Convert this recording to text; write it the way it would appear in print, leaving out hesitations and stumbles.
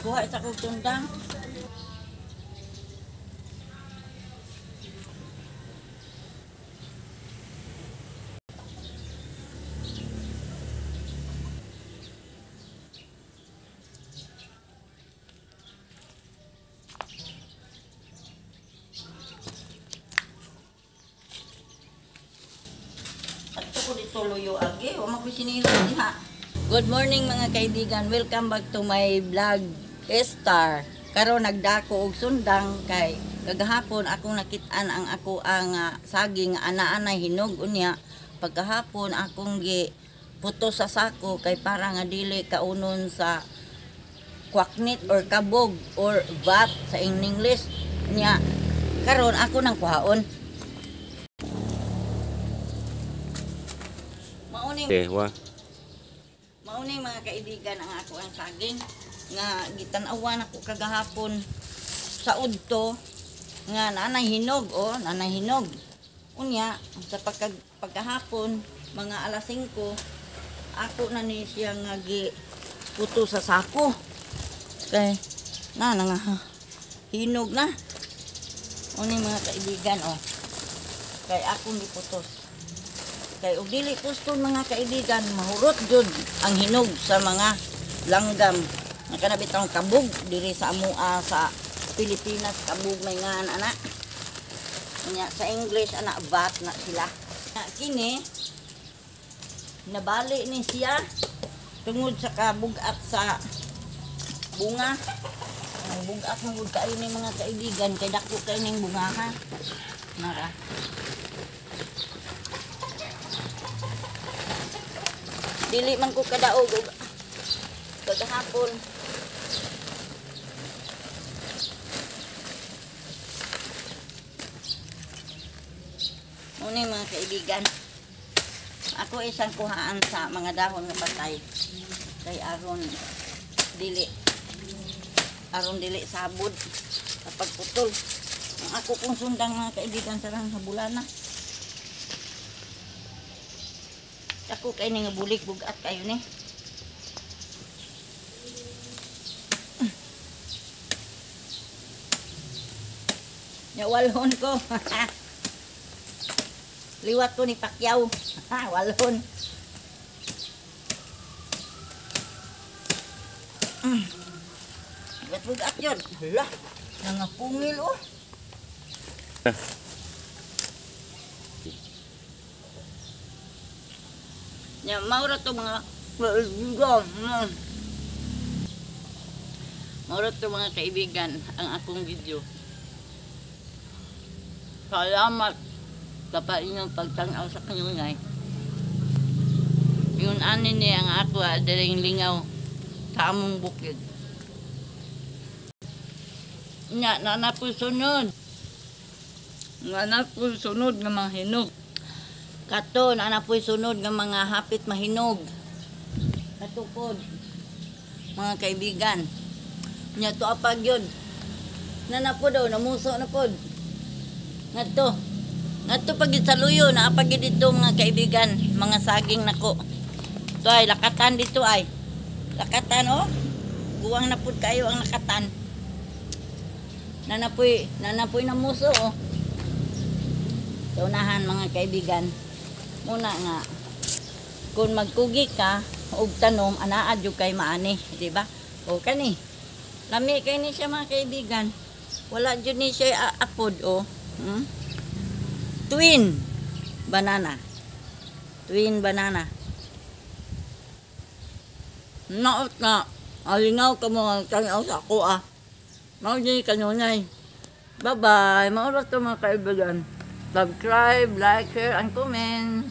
Kuha isa kog tundang. Adto ko dito luyo agi, wa man ko sinilo diha. Good morning mga kaibigan. Welcome back to my vlog, Star. Karon nagdako og sundang kay kagahapon akong nakit-an ang ako ang saging nga ana-anay hinog unya. Pagkahapon akong gi puto sa sako kay para nga dili kaunon sa kwaknit or kabog or bat sa English nya. Karon ako nang kuhaon. Mauni Okay, wa. Mauni mga kaibigan ang ako ang saging nga gitan-awan ako kagahapon sa udto nga nanay hinog, oh, nanay hinog. Unya sa pagkahapon mga alas 5 ako na ni siya nga gi puto sa sako. Kay na nga hinog na. Uni mga kaibigan, oh. Kay akong giputos. Kay og dili kuston mga kaibigan, mahurot jud ang hinog sa mga langgam. Nga kana bitawng kabog diri sa amoa sa Pilipinas, kabog may ngan ana. Unya sa English ana bat na sila. Na kini nabali ni siya tungod sa kabugat sa bunga. Ang bugat man gud kaayo ni mga kaibigan kay dako kay ning bunga ha. Nara. Dili man ko kadaog og kagahapon. Muna mga kaibigan, ako isang kuhaan sa mga dahon nga patay kay aron dili sabod sa pagputol. Ang ako kong sundang mga kaibigan sarang habulana. Ako kay ni nga bulik bugat kayo ni. Nya walhon ko. Liwat ko ni Pacquiao. Walhon. Bugat bugat yun. Hala, nangapungil oh. Nya maura to mga kaibigan. Maura to mga kaibigan ang akong video. Salamat sa inyong pagtanaw sa kanunay. Yun ani ni ang ako adiring lingaw sa among bukid. Nya nana po sunod. Nana po sunod nga mga hinog. Kato nana po'y sunod nga mga hapit mahinog. Katukod mga kaibigan. Nya to apag yun. Nana po daw namuso na pod. Ngadto. Ngadto pag sa luyo naa pag dito mga kaibigan, mga saging nako. To ay lakatan dito ay. Lakatan oh. Guwang na pud kayo ang lakatan. Nana po'y namuso oh. Unahan mga kaibigan. Muna nga kung magkugi ka og tanom anaa jud kay maani, di ba? O kani. Lami kay ni siya mga kaibigan. Wala jud ni siya apod oh. Twin banana. Twin banana. Naot nga alingaw ka mo ang tanaw sa ako ah. Mao ni kanunay. Bye-bye. Mao ra to mga kaibigan. Subscribe, like, share, and comment.